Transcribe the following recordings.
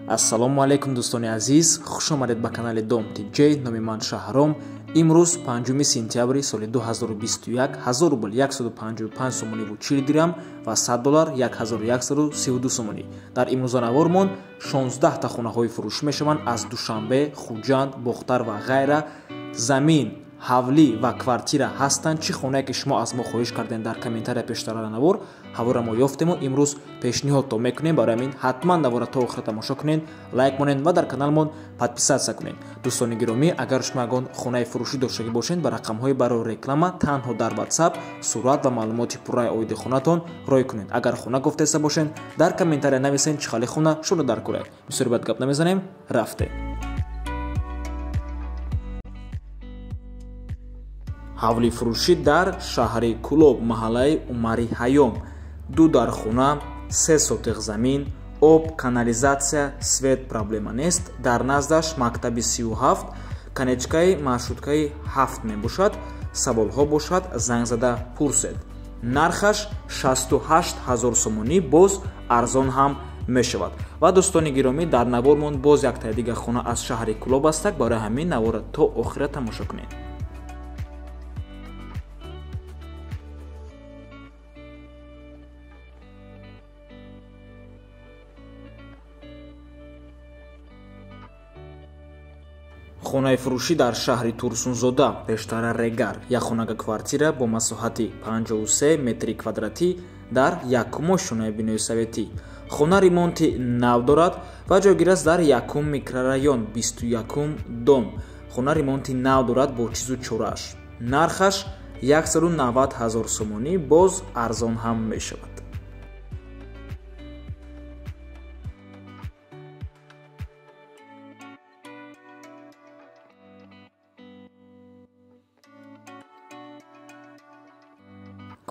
Ассалому алайкум дӯстони азиз, хуш омадед ба канали Дом ТҶ. Номи ман Шаҳром. Имрӯз 5 сентябри соли 2021, 1000 рубл 155 сомонӣ ва 40 дирам ва 100 доллар 1132 сомонӣ. Дар имрӯза навормон 16 та хонаҳои фурӯшӣ мешаванд аз Душанбе, Хуҷанд, Бохтар ва ғайра. Замин, ҳавлӣ ва квартира ҳастанд. Чӣ хонае ки шумо аз мо хоҳиш кардем дар комментария пештара навор, ҳавора мо ёфтему имрӯз пешниҳодто мекунем. Барои ҳамин ҳатман навора то охира тамошо кунед, лайк монед ва дар каналмон подписатсия кунед. Дӯстони гиромӣ, агар шумо ягон хонаи фурӯшӣ доштагӣ бошед, ба рақамҳои барои реклама танҳо дар WhatsApp сурат ва маълумоти пурраи оиди хонатон рой кунед. Агар хона гуфтеста бошед, дар комментария нависед чӣ хали хона шумо дар куред. Бисёр бад гап намезанем, рафтем. Ҳавли фурӯшӣ дар шаҳри Кулоб, маҳаллаи Умари Ҳайём. 2 дархона, 3 сотиқ замин, об, канализатсия, свет проблема нест. Дар наздаш мактаби 37, конечкаи маршруткаи 7 мебошад. Саволҳо бошад, занг зада пурсед. Нархаш 68 000 сомонӣ, боз арзон ҳам мешавад. Ва дӯстони гиромӣ, дар навормон боз яктаи дигар хона аз шаҳри Кулоб астак. Барои ҳамин навора то охира тамошо кунед. Хонаи фурӯшӣ дар шаҳри Турсунзода, пештара Регар, як хонага квартира бо масоҳати 53 метри квадратӣ дар якум ошёнаи бинои советӣ. Хона ремонти нав дорад ва ҷойгир аст дар якум микрорайон, 21 дом. Хона ремонти нав дорад бо чизу чорааш. Нархаш 190 000 сомонӣ, боз арзон ҳам мешавад.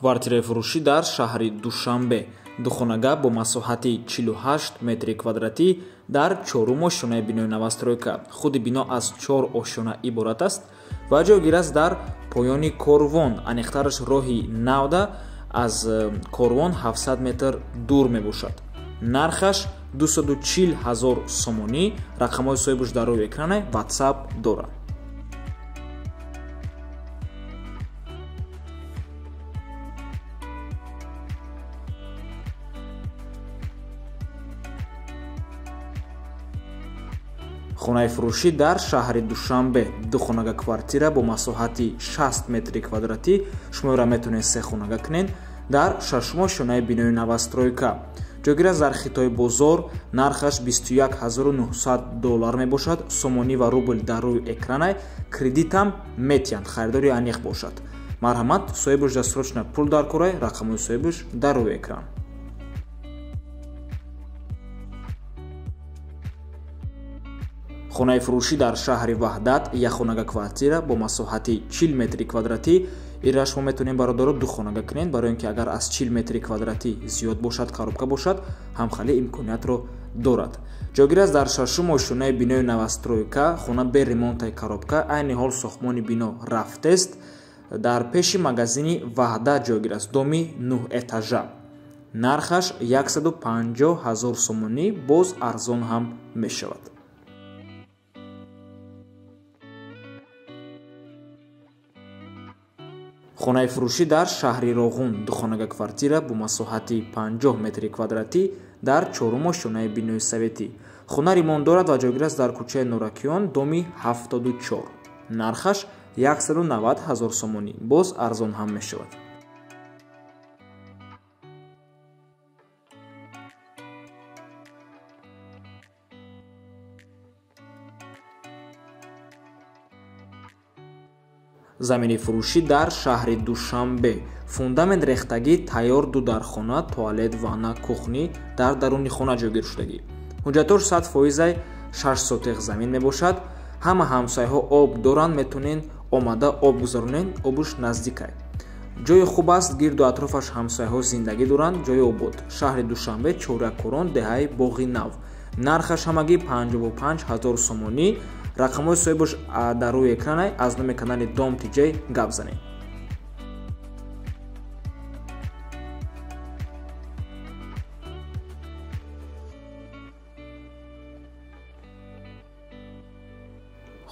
Квартираи фурӯшӣ дар шаҳри Душанбе, духонага бо масоҳати 48 метри квадратӣ дар чорум ошёнаи бинои новостройка. Худи бино аз 4 ошёна иборат аст ва ҷойгир аст дар поёни корвон, аниқтараш роҳи навда аз корвон 700 метр дур мебошад. Нархаш 240 000 сомонӣ. Рақамҳои соҳибаш дар рӯи экране, WhatsApp дорад. Хонаи фурӯшӣ дар шаҳри Душанбе, духонага квартира бо масоҳати 60 метри квадратӣ. Шуморо метавонед се хонага кунед дар шашум ошёнаи бинои новостройка. Ҷойгир аст дар Хитои бозор. Нархаш 21 900 доллар мебошад. Сомонӣ ва рубл дар рӯи экранай. Кредитам метиҳанд, харидори аниқ бошад. Марҳамат, соҳибаш дар срочно пул дар корай, рақамҳои соҳибаш дар рӯи экран. Хонаи фурӯшӣ дар шаҳри Ваҳдат, як хонага квартира бо масоҳати 40 метри квадратӣ. Инра шумо метавонед бародаро ду хонага кунед, барои ин ки агар аз 40 метри квадратӣ зиёд бошад, коробка бошад, ҳамхали имкониятро дорад. Ҷойгир аст дар шашум ошёнаи бинои новостройка. Хона бе ремонтаи коробка, айни ҳол сохтмони бино рафтест. Дар пеши магазини Ваҳдат ҷойгир аст, доми 9 этажа. Нархаш 150 000 сомонӣ, боз арзон ҳам мешавад. Хонаи фурӯшӣ дар шаҳри Роғун, духонага квартира бо масоҳати 50 метри квадратӣ дар чорум ошёнаи бинои советӣ. Хона ремонт дорад ва ҷойгир аст дар кӯчаи Норакиён, доми 74. Нархаш 190 000 сомонӣ, боз арзон ҳам мешавад. Замини фурӯшӣ дар шаҳри Душанбе, фундамент рехтагӣ тайёр, ду дархона, туалет, ванна, кухни дар даруни хона ҷойгир шудагӣ. Ҳуҷҷатош 100%, 6 сотиқ замин мебошад. Ҳама ҳамсояҳо об доранд, метавонед омада об гузаронед, обуш наздикай. Ҷои хуб аст, гирду атрофаш ҳамсояҳо зиндагӣ доранд, ҷои обод. Шаҳри Душанбе, Чорякорон, деҳаи Боғи Нав. Нархаш ҳамагӣ 55 000 сомонӣ. Рақамҳои соҳибаш дар рӯи экранай. Аз номи канали Дом ТҶ гап занед.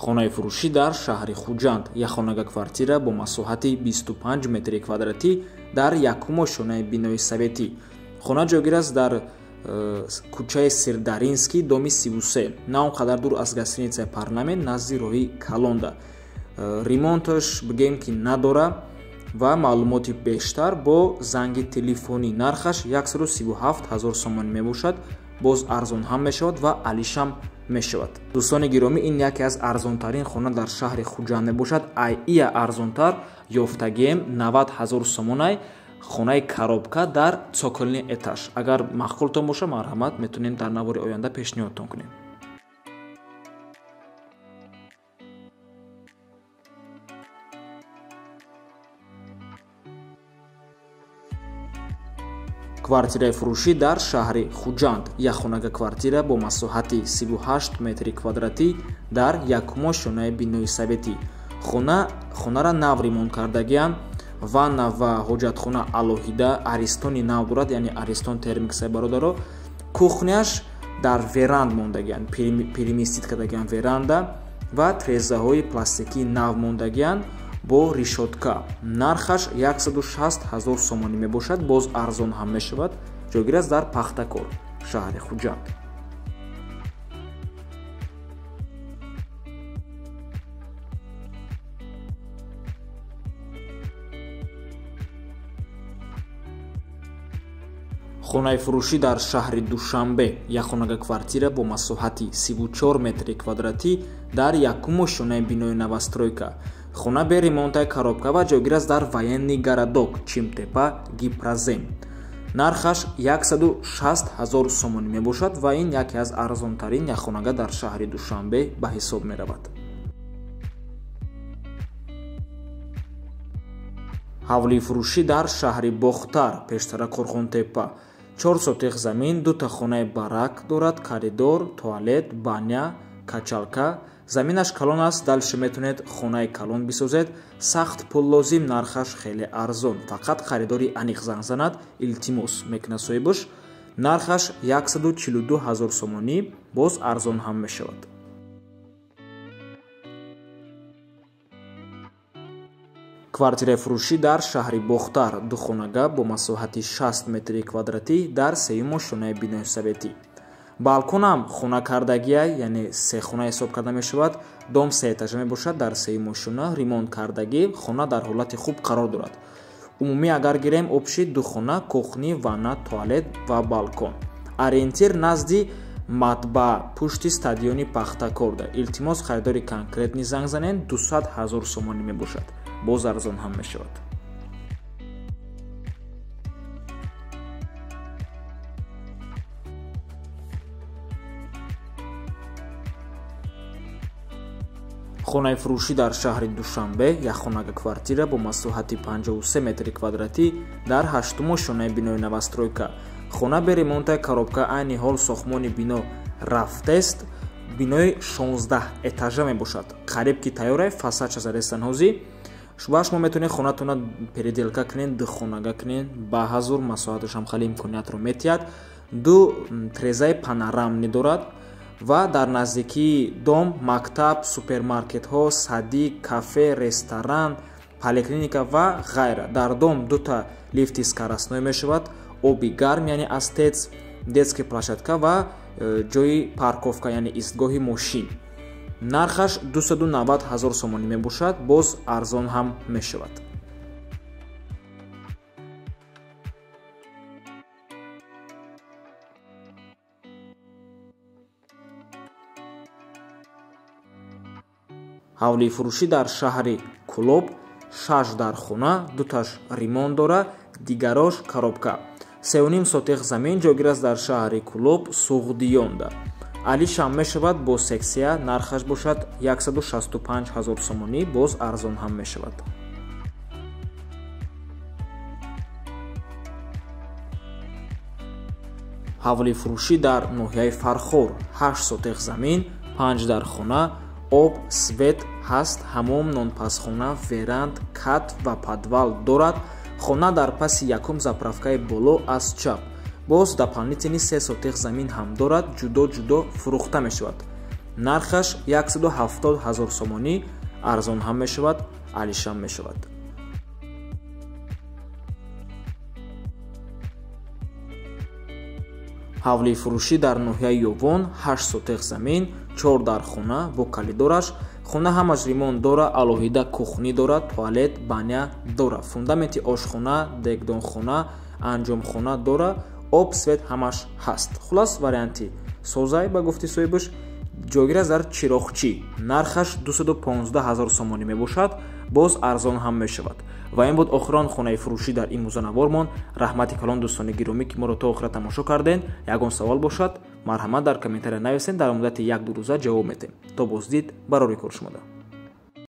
Хонаи фурӯшӣ дар шаҳри Хуҷанд, якхонага квартира бо масоҳати 25 метри квадратӣ дар якум ошёнаи бинои советӣ. Хона ҷойгир аст дар кӯчаи Сирдаринский, доми 33, на он қадар дур аз гостиницаи Парламент, назди роҳи Калонда. Ремонташ бигем ки надора ва маълумоти бештар бо занги телефонӣ. Нархаш 137 ҳазор сомонӣ мебошад, боз арзон ҳам мешавад ва алишам мешавад. Дӯстони гиромӣ, ин яке аз арзонтарин хона дар шаҳри Хуҷанд мебошад. Ай ия арзонтар ёфтагием 90 ҳазор сомонай, хонаи коробка дар цокольный этаж. Агар маъқултон боша, марҳамат, метавонем дар навори оянда пешниҳодтон кунем. Квартираи фурӯшӣ дар шаҳри Хуҷанд, якхонага квартира бо масоҳати 38 метри квадратӣ дар якум ошёнаи бинои советӣ. Хонара нав ремонт кардагианд, ванна ва ҳоҷатхона алоҳида, аристони нав дорад, яъне аристон термиксай бародаро. Кухняш дар веранд мондагианд, переместить кардагианд веранда ва трезаҳои пластикии нав мондагианд бо решётка. Нархаш 160 ҳазор сомонӣ мебошад, боз арзон ҳам мешавад. Ҷойгир аст дар Пахтакор, шаҳри Хуҷанд. Хонаи фурӯшӣ дар шаҳри Душанбе, якхонага квартира бо масоҳати 34 метри квадратӣ дар якум ошёнаи бинои новостройка. Хона бе ремонтаи коробка ва ҷойгир аст дар военный городок, Чимтепа, Гипрозем. Нархаш 160 ҳазор сомонӣ мебошад ва ин яке аз арзонтарин якхонага дар шаҳри Душанбе ба ҳисоб меравад. Ҳавлии фурӯшӣ дар шаҳри Бохтар, пештара Қурғонтепа, 4 сотих замин, дута хонаи барак дорад, коридор, туалет, баня, качалка. Заминаш калон аст, дальше метавонед хонаи калон бисозед. Сахт пул лозим, нархаш хеле арзон. Фақат харидори аниқ занг занад, илтимос мекунад соҳибаш. Нархаш 142 ҳазор сомонӣ, боз арзон ҳам мешавад. Квартираи фурӯшӣ дар шаҳри Бохтар, духонага бо масоҳати 60 метри квадратӣ дар сеюм ошёнаи бинои советӣ. Балконам хона кардагия, яъне се хона ҳисоб карда мешавад. Дом се этажа мебошад, дар сеюм ошёна ремонт кардагӣ, хона дар ҳолати хуб қарор дорад. Умумӣ агар гирем, общий ду хона, кухня, ванна, туалет ва балкон. Ориентир назди матбаа, пушти стадиони Пахтакорда. Илтимос, харидори конкретный занг занен, 200 ҳазор сомонӣ мебошад, боз арзон ҳам мешавад. Хонаи фурӯшӣ дар шаҳри Душанбе, якхонага квартира бо масоҳати 53 метри квадратӣ дар ҳаштум ошёнаи бинои новостройка. Хона бе ремонтаи коробка, айни ҳол сохтмони бино рафтест. Бинои 16 этажа мебошад, қариб ки тайёрай, фасадша задестан ҳозӣ. Шуба шумо метавонед хонатона переделка кунед, духонага кунед, ба ҳазур масоҳаташам хеле имкониятро метиҳад. Ду трезаи панорамный дорад ва дар наздикии дом мактаб, супермаркетҳо, садик, кафе, ресторан, поликлиника ва ғайра. Дар дом дута лифти скоростной мешавад, оби гарм, яъне аз ТЭЦ, детский площадка ва ҷои парковка, яъне истгоҳи мошин. Нархаш 290 ҳазор сомонӣ мебошад, боз арзон ҳам мешавад. Ҳавлии фурӯшӣ дар шаҳри Кӯлоб, 6 дар хона, дуташ ремонт дора, дигарош коробка. 3,5 сотих замин ҷойгир аст дар шаҳри Кӯлоб, Суғдиёнда. Алишам мешавад бо сексия, нархаш бошад 165 ҳазор сомонӣ, боз арзон ҳам мешавад. Ҳавлии фурӯшӣ дар ноҳияи Фархор, 8 сотих замин, 5 дар хона, об, свет ҳаст, ҳамом, нонпазхона, веранд, кат ва подвал дорад. Хона дар паси якум заправкаи боло аз чап. Боз дополнительный 3 сотих замин ҳам дорад, ҷудо-ҷудо фурӯхта мешавад. Нархаш 170 000 сомонӣ, арзон ҳам мешавад, алишам мешавад. Ҳавлии фурӯшӣ дар ноҳияи Ёвон, 8 сотех замин, 4 дар хона бо калидораш. Хона ҳамаш ремонт дора, алоҳида кухни дора, туалет, баня дора, фундаменти ошхона, дегдонхона, анҷомхона дора, об, свет ҳамаш ҳаст. Хулас, варианти созай ба гуфти соҳибаш ҷойгир аст дар Чироғчӣ. Нархаш 215 000 сомонӣ мебошад, боз арзон ҳам мешавад. Ва ин буд охирон хонаи фурӯшӣ дар имрӯза навормон. Раҳмати калон дӯстони гиромӣ, ки моро то охира тамошо кардем. Ягон савол бошад, марҳамат дар комментария нависен, дар муддати 1-2 рӯза ҷавоб метем. То боздид, барори кор шумода.